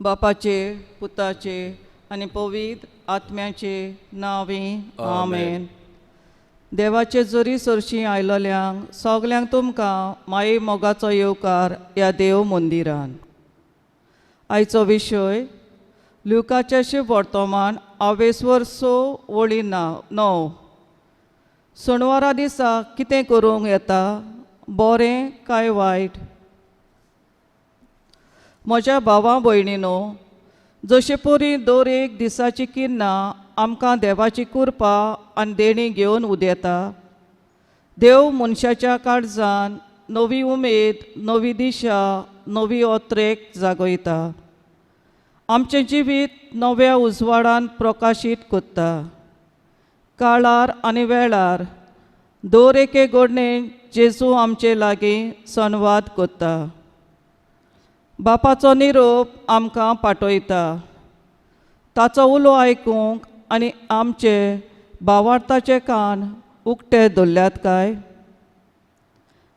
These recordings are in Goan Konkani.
बापाचे, पुताचे आनी पवित्र आत्म्याचे नांवी आमेन. देवाचे जोरी सरशी आयलोल्यांक सगल्यांक तुमकां माये मोगाचो येवकार ह्या देव मंदिरान. आयचो विशय लुकाचें वर्तमान आवेस्वर 6 ओळी 9. सणवारा दिसा कितें करूंक येता, बरें काय वायट? म्हज्या भावा भयणीनो, जशे परी दर एक दिसाची किन्नां आमकां देवाची कृपा आनी देणी घेवन उदेता, देव मनशाच्या काळजान नवी उमेद, नवी दिशा, नवी ओत्रेक जागयता, आमचें जिवीत नव्या उजवाडान प्रकाशीत करता. काळार आनी वेळार दर एके घडणेन जेजू आमचे लागीं संवाद करता, बापाचो निरोप आमकां पाठयता. ताचो उलो आयकूंक आनी आमचे भावार्थाचे कान उक्ते दवरल्यात काय?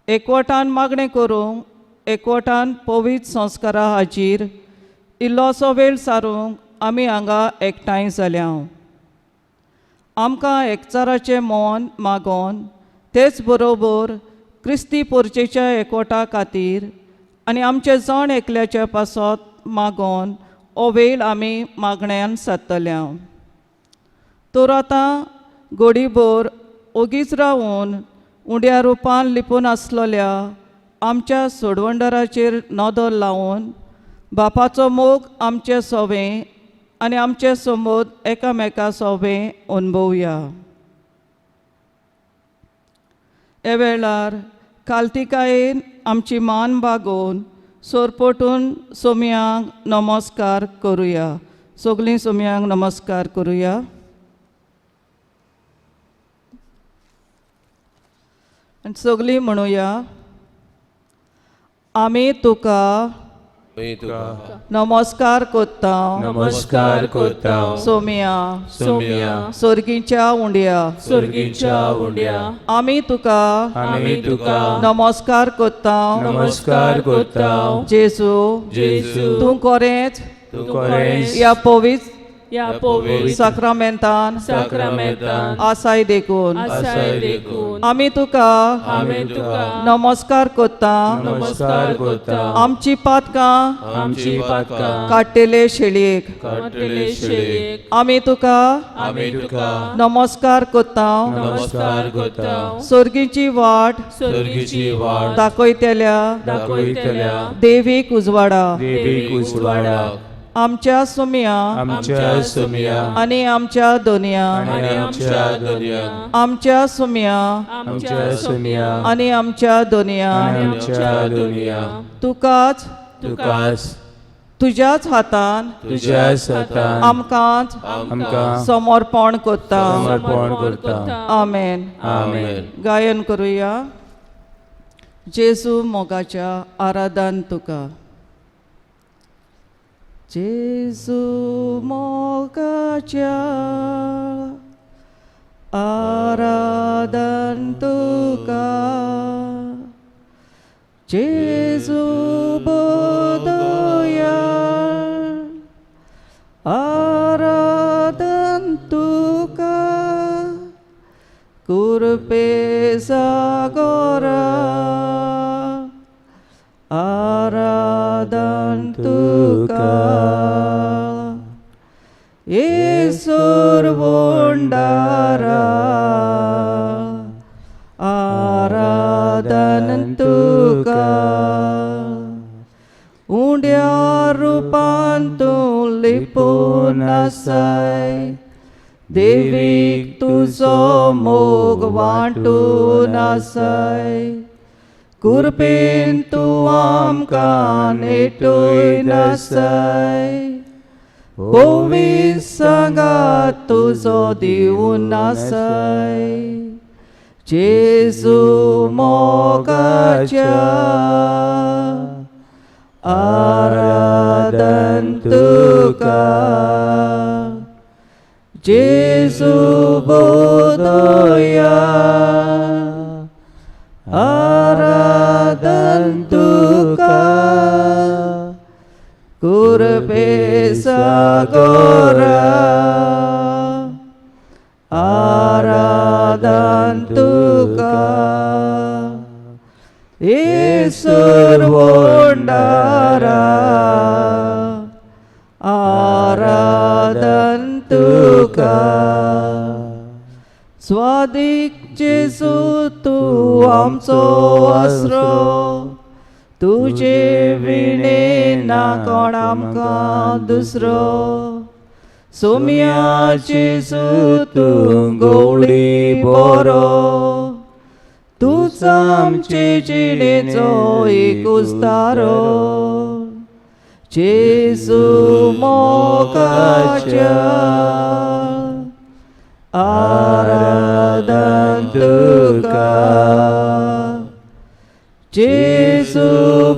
एकवटान मागणें करूंक, एकवटान पवित्र संस्कारा हाजीर इल्लोसो वेळ सारूंक आमी हांगा एकठांय जाल्या. आमकां एकचाराचें मन मागोन तेच बरोबर क्रिस्ती पोरचेच्या एकवटा खातीर आनी आमचे जण एकल्याच्या पासत मागोन हो वेळ आमी मागण्यान सादतल्या. तर आतां घडीभर ओगीच रावून उंड्या रुपान लिपून आसलेल्या आमच्या सोडवंडराचेर नदर लावन बापाचो मोग आमचे सोवें आनी आमचे समोर एकामेका सोवें अणभवया. ह्या वेळार कालतिकायेन आमची मान बागोवन सोरपोटून सोम्यांक नमस्कार करुया. सगळीं सोम्यांक नमस्कार करुया. आनी सगळीं म्हणुया, आमी तुका नमस्कार करता, नमस्कार करता सोम्या, सोम्या, सोर्गीच्या उंड्या, सोर्गीच्या उंड्या, आमी तुका आमी तुका नमस्कार करता, नमस्कार करता. जेजू, जेजू, तूं कोरेंच तूं कोरेंच ह्या पवित्र ह्या पवित्र साक्रामेंतान साक्रामेंतान आसाय देखून आसाय देखून आमी तुका आमी तुका नमस्कार करता. नमस्कार करता. आमची पातकां आमची पातकां काडटेले शेळयेक काडटले शेळयेक आमी तुका आमी तुका नमस्कार करता. नमस्कार करता. सोर्गीची वाट सोर्गीची वाट दाखयतल्या दाखयतल्या देवीक उजवाडा, देवीक उजवाडा, आमच्या सुम्या आमच्या सुम्या आनी आमच्या दोनया, आनी आमच्या दोनया, आमच्या सुम्या आमच्या सुम्या आनी आमच्या दोनया, आनी आमच्या दोनया, तुकाच तुकाच तुज्याच हातान तुज्याच हातान आमकांच आमकां समर्पण करता. समर्पण करता. आमेन. आमेन. गायन करुया. जेजू मोगाच्या आराधन तुका, जेजू मोगाच्या आराधन तुका, जेजू बोदया आराधन तुका, कुरपे सागोरा आराधन तुका, येसूर वोंडारा आराधन तुका, उंड्या रुपान तूं लिपून आसाय, देवीक तुजो मोग वांटून आसाय, कुरपेन तूं आमकां नेटोय नासाय, पवित्र सांगात तुजो दिवन आसाय, जेजू मोगाच्या आराधन तुका, जेजू बोदया आराधन तुका, कुरपेसा गोरा आराधन तुका येसर वोंडारा आराधन तुका स्वादीक जेजू तूं आमचो आसरो तुजे विणे ना कोण आमकां दुसरो सोम्या जेजू तूं गोवळी बरो तूंच आमचे जिणेचो एक उस्तारो जेजू मोगाच्या आराधन तुका जेजू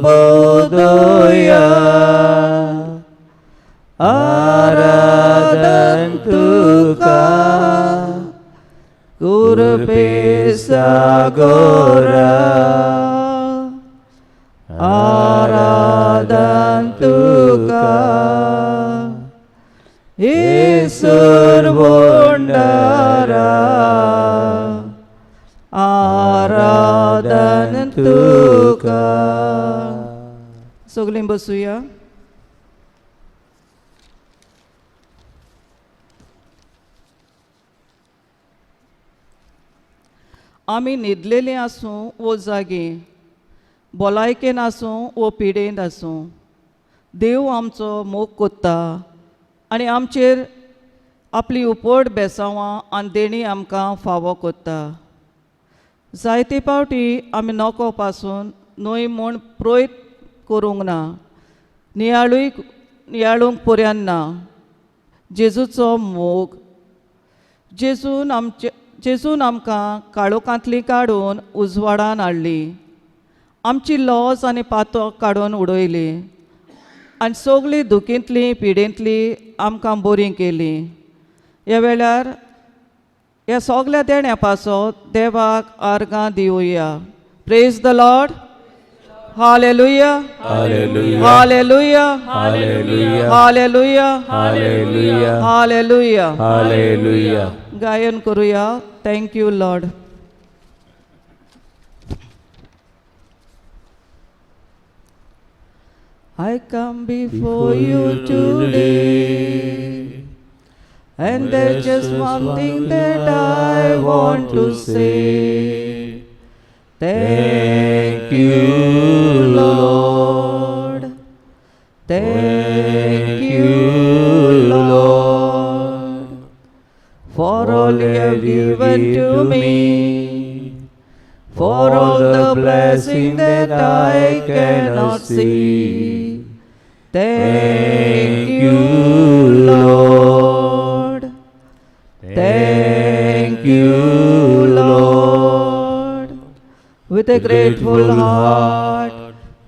बोदया आराधन तुका कुरपेसा गोरा आराधन तुका येसर वोंडारा आराधन तुका. सगळीं बसुया. आमी न्हिदलेलीं आसूं वो जागीं, भलायकेन आसूं वो पिडेंत आसूं, देव आमचो मोग कोत्ता आनी आमचेर आपली उपड बेसांवां आनी देणी आमकां फावो कोत्ता. जायते पावटी आमी नको पासून न्हय म्हूण प्रयत्न करूंक ना, नियाळूय नियाळूंक पर्यान ना. जेजूचो मोग जेजून आमचे जेजून आमकां काळोखांतली काडून उजवाडान हाडली, आमची लॉज आनी पातक काडून उडयली आनी सगळीं दुखींतली पिडेंतली आमकां बरी केली. ह्या वेळार ह्या सगल्या देण्या पासत देवाक आर्गां दिवया. Praise the Lord. Hallelujah. Hallelujah. Hallelujah. Hallelujah. Hallelujah. Hallelujah. Hallelujah. Hallelujah. गायन करूया. Thank you Lord. I come before you today, and there's just one thing that I want to say. Thank you, Lord. Thank you, Lord, for all you have given to me, for all the blessing that I cannot see. Thank you, Lord. Thank you, Lord. With a grateful heart,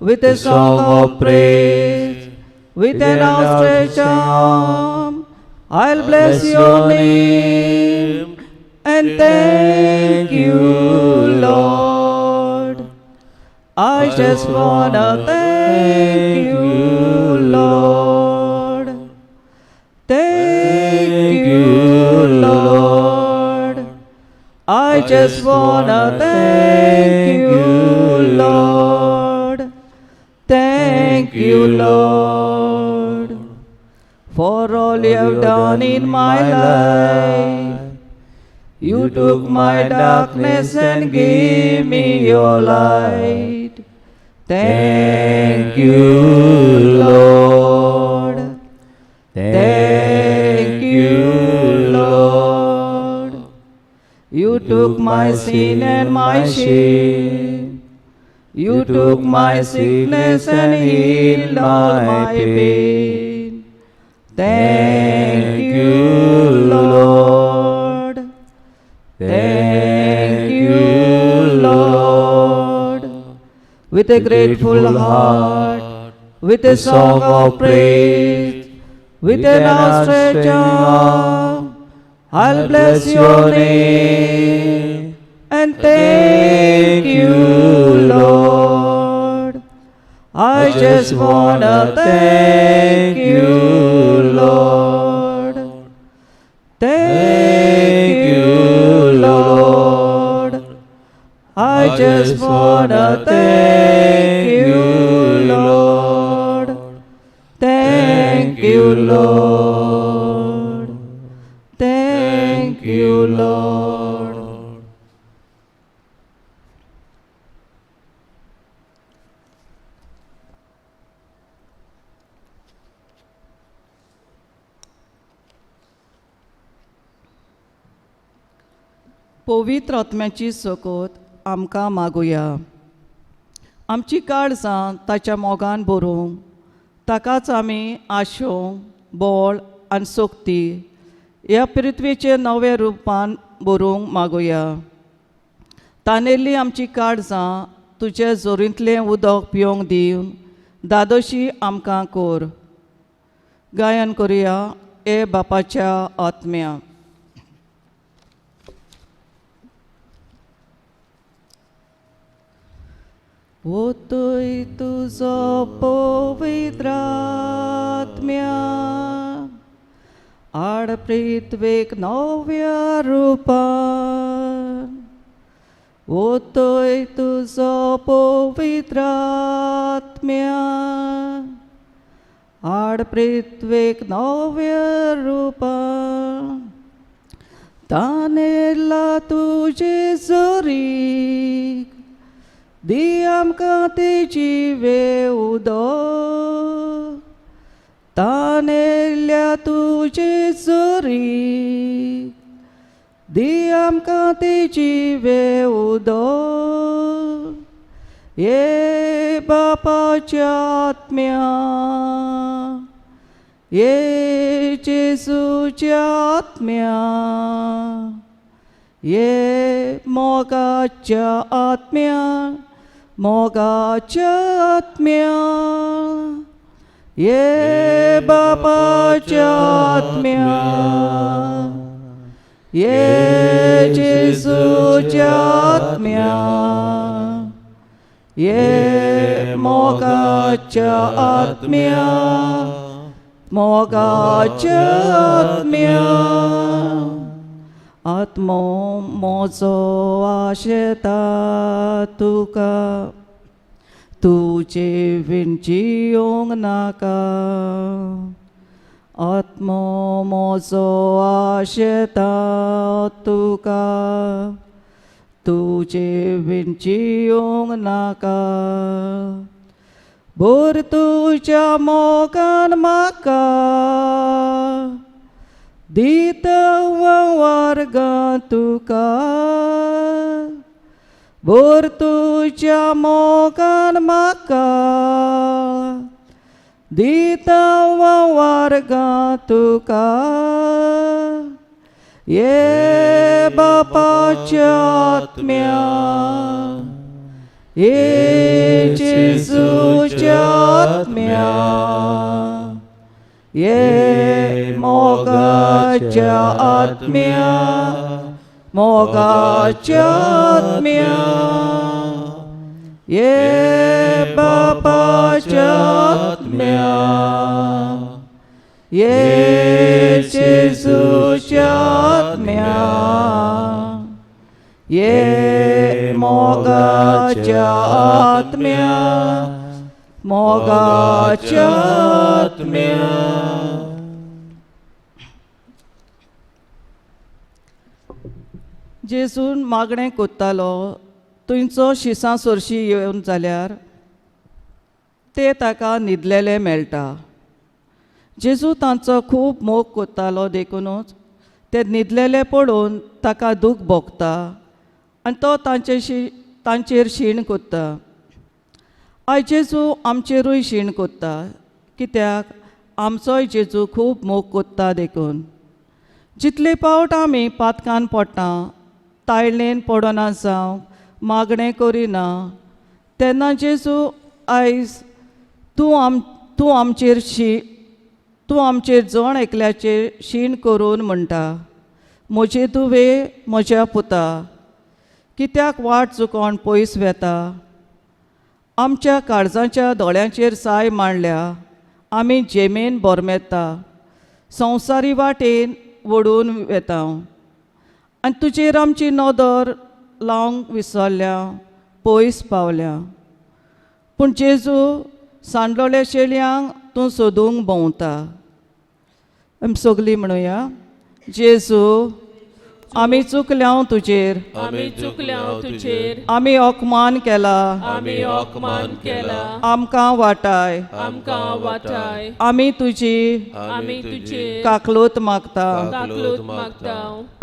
with a song of praise, with an outstretched arm, I'll bless your name and thank you, Lord. I just wanna thank you, Lord. Thank you, Lord. I just wanna thank you, Lord. Thank you, Lord, for all you have done in my life. You took my darkness and gave me your light. Thank you, Lord. Thank you, Lord. You took my sin and my shame. You took my sickness and healed all my pain. Thank you, Lord. Thank you, Lord. With a grateful heart, with a song of praise, with an outstretched arm, I'll bless your name and thank you, Lord. I just wanna thank you, Lord. Thank you, Lord. I just wanna thank you, Lord. Thank you, Lord. Thank you, Lord. पवित्र आत्म्याची सकत आमकां मागुया. आमची काळजां ताच्या मोगान भरूंक, ताकाच आमी आशोवंक बळ आनी शक्ती ह्या पृथ्वीचे नव्या रुपान भरूंक मागुया. तानेल्ली आमची काळजां तुजे जोरींतलें उदक पिवंक दिवन दादोशी आमकां कर. गायन करुया ए बापाच्या आत्म्या. ओतय तुजो पवित्र आत्म्या आड पृथ्वेक नव्या रुपान. ओतय तुजो पवित्र आत्म्या आड पृथ्वेक नव्या रुपान. तानेला तुजे जोरीक दी आमकां तेजी वे उदक. तानेल्या तुजे जोरीक दी आमकां तेजी वे उदक. ये बापाच्या आत्म्या, ये जेजूच्या आत्म्या, ये मोगाच्या आत्म्या, मोगाच्या आत्म्या, ये बापाच्या आत्म्या, ये जेजूच्या आत्म्या, ये मोगाच्या आत्म्या, मोगाच्या आत्म्या. आत्मो म्हजो आशेता तुका, तुजे विण जियोंक नाका. आत्मो म्हजो आशेता तुका, तुजे विण जियोंक नाका. भर तुज्या मोगान म्हाका, दिता वर्गां तुका. भर तुज्या मोगान म्हाका, दिता वर्गां तुका. ये बापाच्या आत्म्या, ये जेजूच्या आत्म्या, ये मोगाच्या आत्म्या, मोगाच्या आत्म्या, ये बापाच्या आत्म्या, ये जेजूच्या आत्म्या, ये मोगाच्या आत्म्या, मोगाच्या आत्म्या. जेजून मागणें कोत्तालो थंयचो शिसां सोरशी येवन जाल्यार ते ताका न्हिदलेले मेळटा. जेजू तांचो खूब मोग कोत्तालो देखुनूच ते न्हिदलेले पळोवन ताका दूख भोगता आनी तो तांचेर शीण कोत्ता. आयज जेजू आमचेरूय शीण कोत्ता, कित्याक आमचोय जेजू खूब मोग कोत्ता देखून. जितले पावट आमी पातकान पडटा, तायलेन पडना जावं मागणें करिना, तेन्ना जेजू आयज तूं आमचेर जण एकल्याचेर शीण करून म्हणटा, म्हजे तुवें म्हज्या पुता कित्याक वाट चुकोवन पयस वेता. आमच्या काळजाच्या दोळ्यांचेर साय मांडल्या. आमी जेमेन बोरमेता संवसारी वाटेन वडून वेता आनी तुजेर आमची नदर लावंक विसरल्या, पयस पावल्या. पूण जेजू, सांडलोल्या शेळयांक तूं सोदूंक भोंवता. आमी सगलीं म्हणुया, जेजू आमी चुकल्या तुजेर, आमी चुकल्या तुजेर, आमी अपमान केला, आमी अपमान केला, आमकां वाटाय, आमकां वाटाय, आमी तुजी आमी तुजे काकलूत मागता, काकलूत मागता,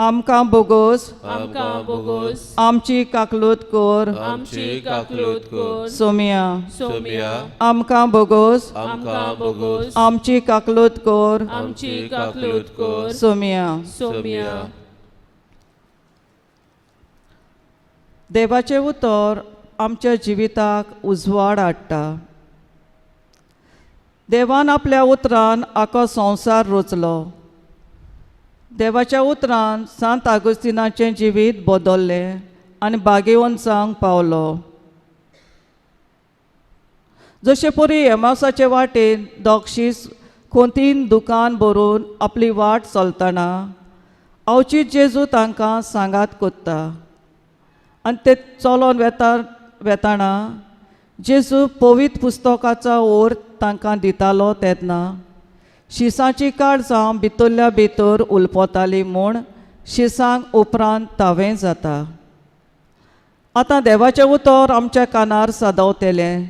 आमकां बोगोस, आमकां बोगोस, आमची काकलूत कर. आमची काकलूत कर. सोमिया, सोम्या, आमकां बोगोस, आमकां बोगोस, आमची काकलूत कर. आमची काकलूत कर. सोमिया. सोम्या. देवाचें उतर आमच्या जिविताक उजवाड हाडटा. देवान आपल्या उतरान आखो संवसार रचलो. देवाच्या उतरान सांत आगुस्तिनाचें जिवीत बदल्लें आनी बागेवंत पावलो. जशे परी एमासाचे वाटेन दोगशीस खोंतीन दुकान भरून आपली वाट चलतना अवचीत जेजू तांकां सांगात कोत्ता आनी ते चलोन वेता वेताना जेजू पवित्र पुस्तकाचो ओर तांकां दितालो तेन्ना शिसांची काळजां भितरल्या भितर उलपताली म्हूण शिसांक उपरांत तावें जाता. आतां देवाचें उतर आमच्या कानार सादवतलें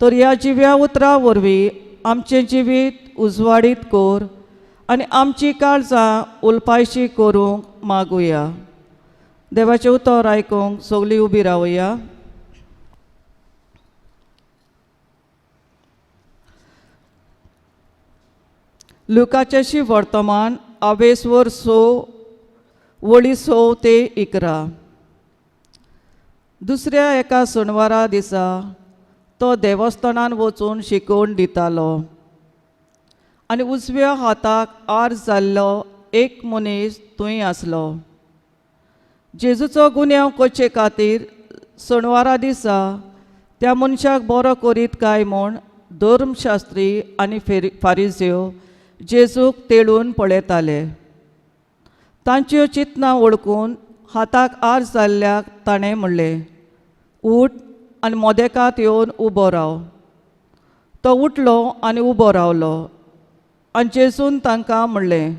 तर ह्या जिव्या उतरा वरवीं आमचें जिवीत उजवाडीत कर आनी आमची काळजां उलपायशी करूंक मागुया. देवाचें उतर आयकूंक सगळीं उबी रावया. लुकाचें वर्तमान आवेसवर 6 वळी 6 ते 11. दुसऱ्या एका शेनवारा दिसा तो देवस्थानान वचून शिकोवन दितालो आनी उजव्या हाताक आर जाल्लो एक मनीस थंय आसलो. जेजूचो गुन्यांव करचे खातीर शेनवारा दिसा त्या मनशाक बरो करीत काय म्हूण धर्मशास्त्री आनी फारिज्यो जेजूक तेळून पळयताले. तांच्यो चिंतना वळखून हाताक आर जाल्ल्याक ताणें म्हणलें, उठ आनी मोदेकात येवन उबो राव. तो उठलो आनी उबो रावलो आनी जेजून तांकां म्हणलें,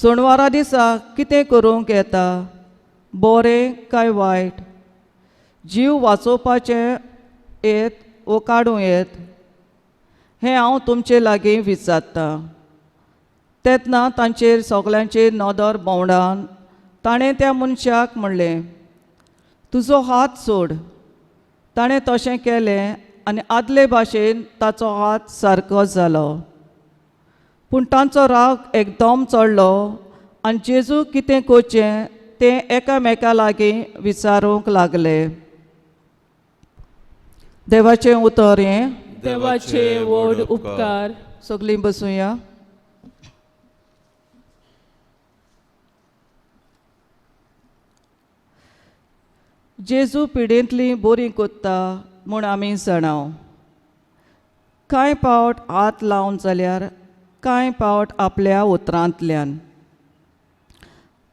शेनवारा दिसा कितें करूंक येता, बरें काय वायट? जीव वाचोवपाचें येत वो काडूं येत हें हांव तुमचे लागीं विचारतां. तेन्ना तांचेर सगल्यांचेर नदर भोंवडावन ताणें त्या मनशाक म्हणलें, तुजो हात सोड. ताणें तशें केलें आनी आदले भाशेन ताचो हात सारको जालो. पूण तांचो राग एकदम चडलो आनी जेजू कितें करचें तें एकामेका लागीं विचारूंक लागले. देवाचें उतर हें. देवाचे व्हड उपकार. सगळीं बसुया. जेजू पिडेंतली बरी कोत्ता म्हूण आमी जाणाव. कांय पावट हात लावन जाल्यार कांय पावट आपल्या उतरांतल्यान.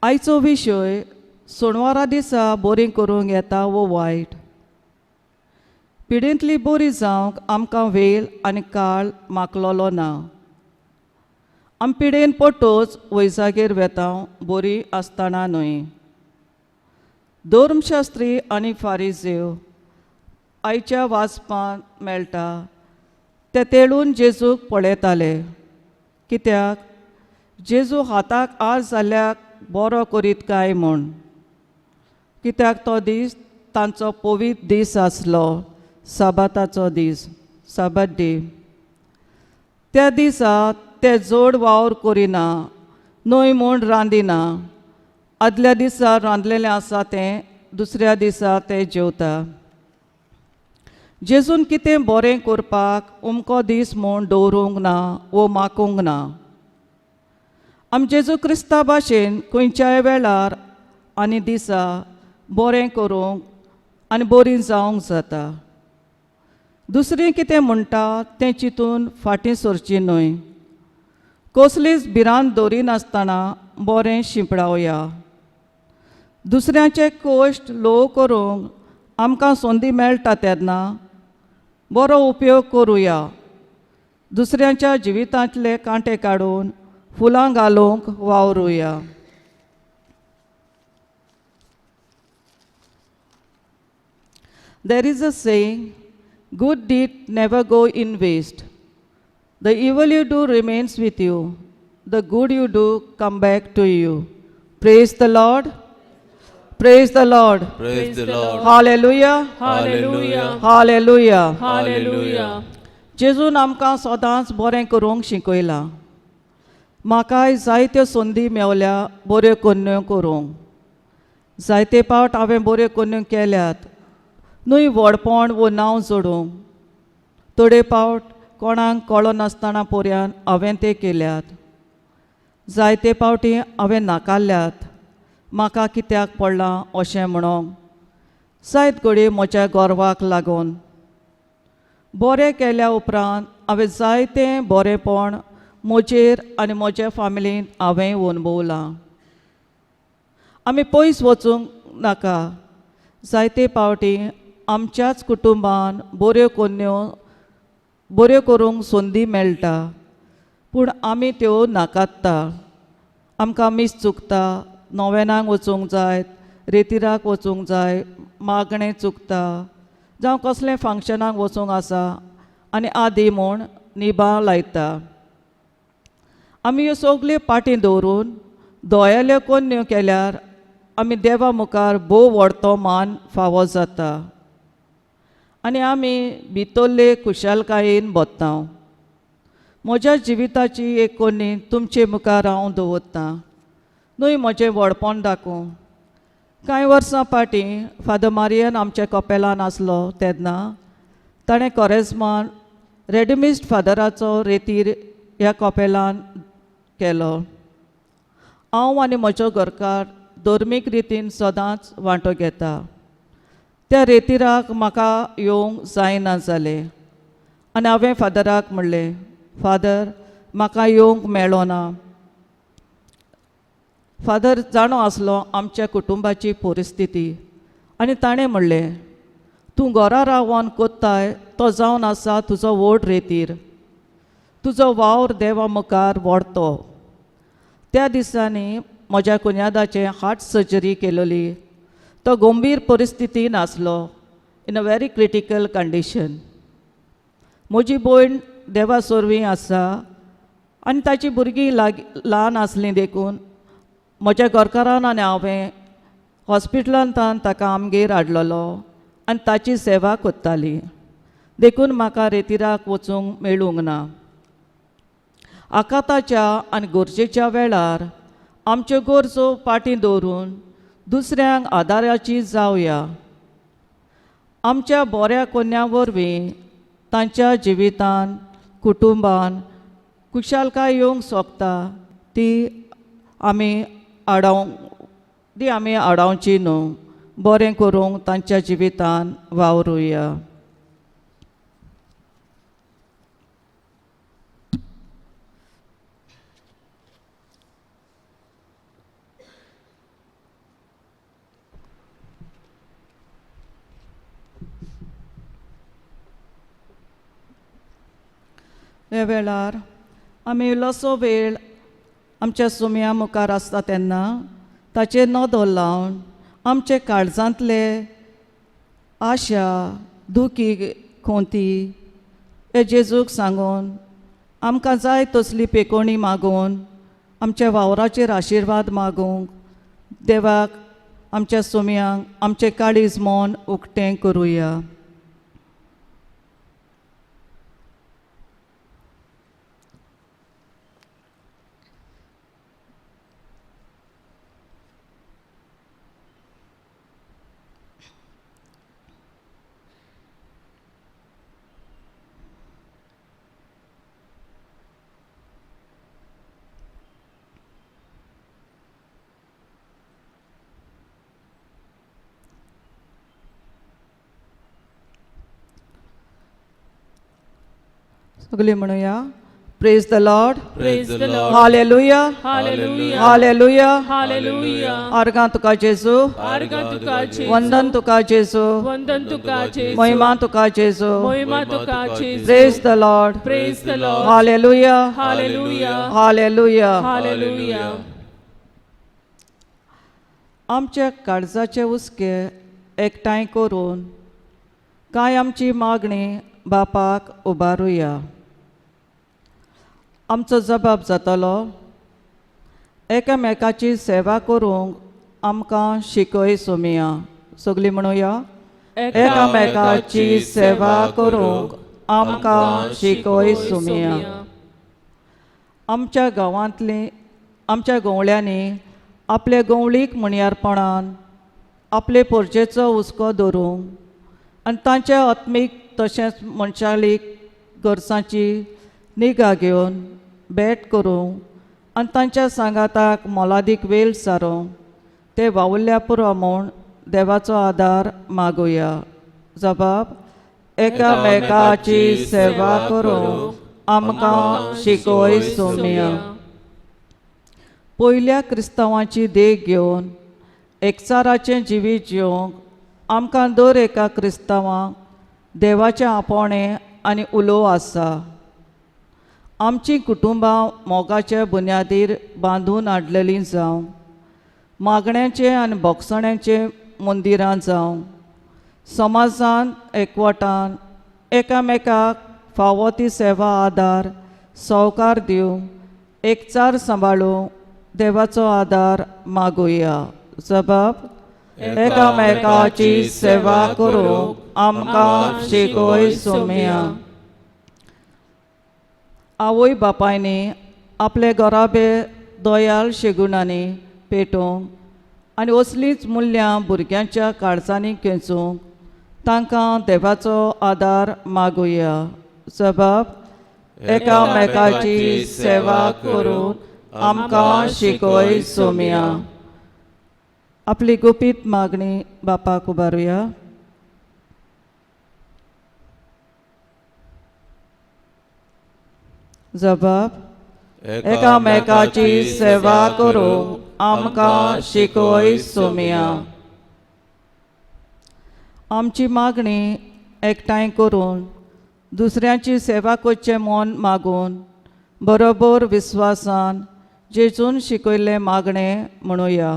आयचो विशय शेनवारा दिसा बरी करूंक येता वो वायट. पिडेंतली बरी जावंक आमकां वेळ आनी काळ मागलोलो ना. आमी पिडेन पडटच वैजागेर वेता बरी आसतना न्हय. धर्मशास्त्री आनी फारिजेव आयच्या वाचपांत मेळटा ते तेळून जेजूक पळयताले. कित्याक जेजू हाताक आर जाल्ल्याक बरो करीत काय म्हूण. कित्याक तो दीस तांचो पवित्र दीस आसलो, साबाताचो दीस, साबात डे. त्या दिसा ते जोड वावर करिना न्हय म्हूण रांदिना. आदल्या दिसा रांदलेलें आसा तें दुसऱ्या दिसा ते जेवता. जेजून कितें बरें करपाक अमको दीस म्हूण दवरूंक ना वो मागूंक ना. आमी जेजू क्रिस्ता भाशेन खंयच्याय वेळार आनी दिसा बरें करूंक आनी बरी जावंक जाता. दुसरी कितें म्हणटा तें चिंतून फाटीं सरची न्हय. कसलीच भिरांत दवरिनासतना बरें शिंपडावया. दुसऱ्यांचे कश्ट ल्हव करूंक आमकां संदी मेळटा तेन्ना बरो उपयोग करुया. दुसऱ्यांच्या जिवितांतले कांटे काडून फुलां घालूंक वावरुया. There is a saying, good deed never go in waste. The evil you do remains with you. The good you do come back to you. Praise the Lord. Praise the Lord. Praise the Lord. Hallelujah. Hallelujah. Hallelujah. Hallelujah. जेजून आमकां सदांच बरें करूंक शिकयलां. म्हाकाय जायत्यो संदी मेवल्या बऱ्यो कोन्न्यो करूंक. जायते पावट हांवें बऱ्यो कोन्न्यो केल्यात, न्हय व्हडपण वो नांव जोडूंक. थोडे पावट कोणाक कळनासतना पर्यान हांवें ते केल्यात. जायते पावटी हांवें नाकारल्यात, म्हाका कित्याक पडलां अशें म्हणूंक. जायत घडये म्हज्या गर्वाक लागून. बरें केल्या उपरांत हांवें जायतें बरेंपण म्हजेर आनी म्हज्या फामिलींत हांवें अणभवलां. आमी पयस वचूंक नाका. जायते पावटी आमच्याच कुटुंबान बऱ्यो कोन्न्यो बऱ्यो करूंक संदी मेळटा, पूण आमी त्यो नाकारता. आमकां मीस चुकता, नोवेनाक वचूंक जाय, रेतिराक वचूंक जाय, मागणें चुकता, जावं कसलें फंक्शनाक वचूंक आसा आनी आदी म्हूण निबां लायता. आमी ह्यो सगल्यो पाटी दवरून दोळ्याल्यो कोन्न्यो केल्यार आमी देवा मुखार भोव व्हडतो मान फावो जाता आनी आमी भितरले खुशालकायेन भरता. म्हज्या जिविताची एक कोन्नी तुमचे मुखार हांव दवरतां, न्हय म्हजें व्हडपण दाखोवंक. कांय वर्सां फाटीं फादर मारियन आमच्या कपेलान आसलो तेन्ना ताणें कोरेज्मान रेडिमिस्ट फादराचो रेतीर ह्या कपेलान केलो. हांव आनी म्हजो घरकार धर्मीक रितीन सदांच वांटो घेता. त्या रेतिराक म्हाका येवंक जायना जालें आनी हांवें फादराक म्हणलें, फादर म्हाका येवंक मेळो ना. फादर जाणो आसलो आमच्या कुटुंबाची परिस्थिती आनी ताणें म्हणलें, तूं घरा रावन कोत्ताय तो जावन आसा तुजो व्हड रेतीर, तुजो वावर देवा मुखार व्हडतो. त्या दिसांनी म्हज्या कुन्यादाचें हार्ट सर्जरी केलोली. तो गंभीर परिस्थितीन आसलो, in a very critical condition. म्हजी भयण देवा सोरवीं आसा आनी ताची भुरगीं लागीं ल्हान आसलीं देखून म्हज्या घरकारान आनी हांवें हॉस्पिटलांत ताका आमगेर हाडलेलो आनी ताची सेवा करताली. देखून म्हाका रेतिराक वचूंक मेळूंक ना. आकाताच्या आनी गरजेच्या वेळार आमच्यो गरजो फाटीं दवरून दुसऱ्यांक आदाराची जावया. आमच्या बऱ्या कोन्या वरवीं तांच्या जिवितान कुटुंबान खुशालकाय येवंक सोदता ती आमी आडावची न्हू. बरें करूंक तांच्या जिवितान वावरुया. ह्या वेळार आमी इल्लोसो वेळ आमच्या सुमया मुखार आसता तेन्ना ताचेर नदर लावन आमचे काळजांतले आशा दुखी खोंती हे जेजूक सांगून आमकां जाय तसली पेकोणी मागून आमच्या वावराचेर आशिर्वाद मागूंक देवाक आमच्या सुमयांक आमचें काळीज मन उक्तें करुया. सगळीं म्हणुया, Praise the Lord. Praise the Lord. Hallelujah. Hallelujah. Hallelujah. Hallelujah. आर्गां तुका जेजू. आर्गां तुका जेजू. वंदन तुका जेजू. वंदन तुका जेजू. महिमा तुका जेजू. महिमा तुका जेजू. Praise the Lord. Praise the Lord. Hallelujah. Hallelujah. Hallelujah. Hallelujah. आमच्या काळजाचे हुस्के एकठांय करून कांय आमची मागणी बापाक उबारुया. आमचो जबाब जातलो, एकामेकाची सेवा करूंक आमकां शिकय सोमिया. सगळीं म्हणुया, एकामेकाची सेवा करूंक आमकां शिकय सोमिया. आमच्या गांवांतली आमच्या गवळ्यांनी आपले गवळीक म्हणयारपणान आपले पोरजेचो हुस्को दवरूंक आनी तांच्या आत्मीक तशेंच मनशालीक गरजांची निगा घेवन भेट करूंक आनी तांच्या सांगाताक मोलादीक वेळ सारूंक ते वावुरल्या पुरो म्हूण देवाचो आदार मागुया. जबाब, एकामेकाची सेवा करूंक आमकां शिकय सोमिया. पयल्या क्रिस्तांवाची देख घेवन एकचाराचें जिवीत जिवंक आमकां दर एका क्रिस्तांवाक देवाचें आपोवणें आनी उलोव आसा. आमचीं कुटुंबां मोगाचे बुन्यादीर बांदून हाडलेलीं जावं, मागण्याचें आनी भोगसण्याचें मंदिरां जावं, समाजान एकवटान एकामेकाक फावो ती सेवा आदार सावकार दिवंक एकचार सांबाळूंक देवाचो आदार मागुया. जबाब, एकामेकाची सेवा करूंक आमकां शिकय सोमिया. आवय बापायनी आपले घराबे दयाळ शेगुणांनी पेटोवंक आनी असलींच मुल्यां भुरग्यांच्या काळजांनी खेचूंक तांकां देवाचो आदार मागुया. जबाब, एकामेकाची सेवा करूंक आमकां शिकय सोमिया. आपली गुपीत मागणी बापाक उबारुया. जबाब, एकामेकाची सेवा करूंक आमकां शिकय सोमिया. आमची मागणी एकठांय करून दुसऱ्यांची सेवा करचें मन मागून बरोबर विस्वासान जेजून शिकयल्लें मागणें म्हणुया.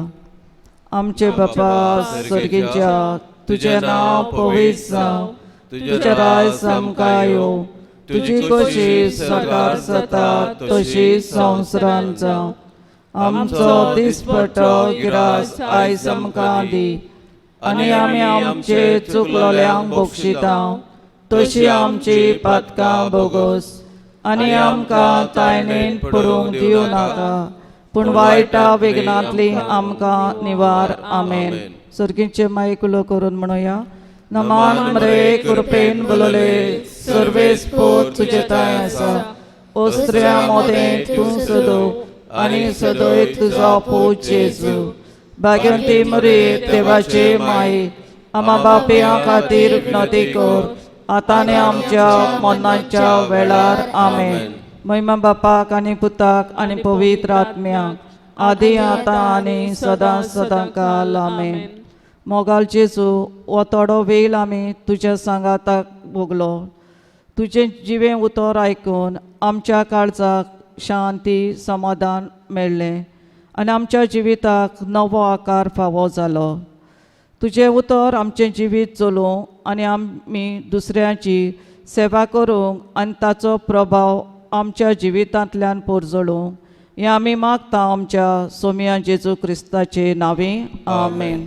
आमचे बापा सर्गीच्या, तुजें नांव पवित्र जावं, तुजें राज आमकां येवं, तुजी कशी सरकार जाता तशी संवसारांत जावं. आमचो दिसपट्टो गिरास आयज आमकां दी आनी आमी आमचे चुकलोल्यांक बक्षिता तशी आमची पातकां बोगोस आनी आमकां तायणेन पडूंक दिवं नाका, पूण वायटा विघ्नांतली आमकां निवार. आमेन. सर्गीचे मायकुलो करून म्हणुया. नमान मरे कृपेन बोलले सर्वेस्पोत तुजे ताय आसा, ओस्त्र्या मोदें तूं सदो आनी सदय तुजो पूत जेजू. भाग्यवंती मरे देवाचे माई, आमा बापया खातीर विनवती कर आतां आनी आमच्या मरणाच्या वेळार. आमेन. महिमा बापाक आनी पुताक आनी पवित्र आत्म्याक, आदी आतां आनी सदां सदां काल. आमेन. मोगाल जेजू, हो थोडो वेळ आमी तुज्या सांगाताक भोगलो. तुजें जिवें उतर आयकून आमच्या काळजाक शांती समाधान मेळ्ळें आनी आमच्या जिविताक नवो आकार फावो जालो. तुजें उतर आमचें जिवीत चलोवंक आनी आमी दुसऱ्यांची सेवा करूंक आनी ताचो प्रभाव आमच्या जिवितांतल्यान पोरजळूंक हें आमी मागता आमच्या सोमया जेजू क्रिस्ताचे नांवी. आमेन.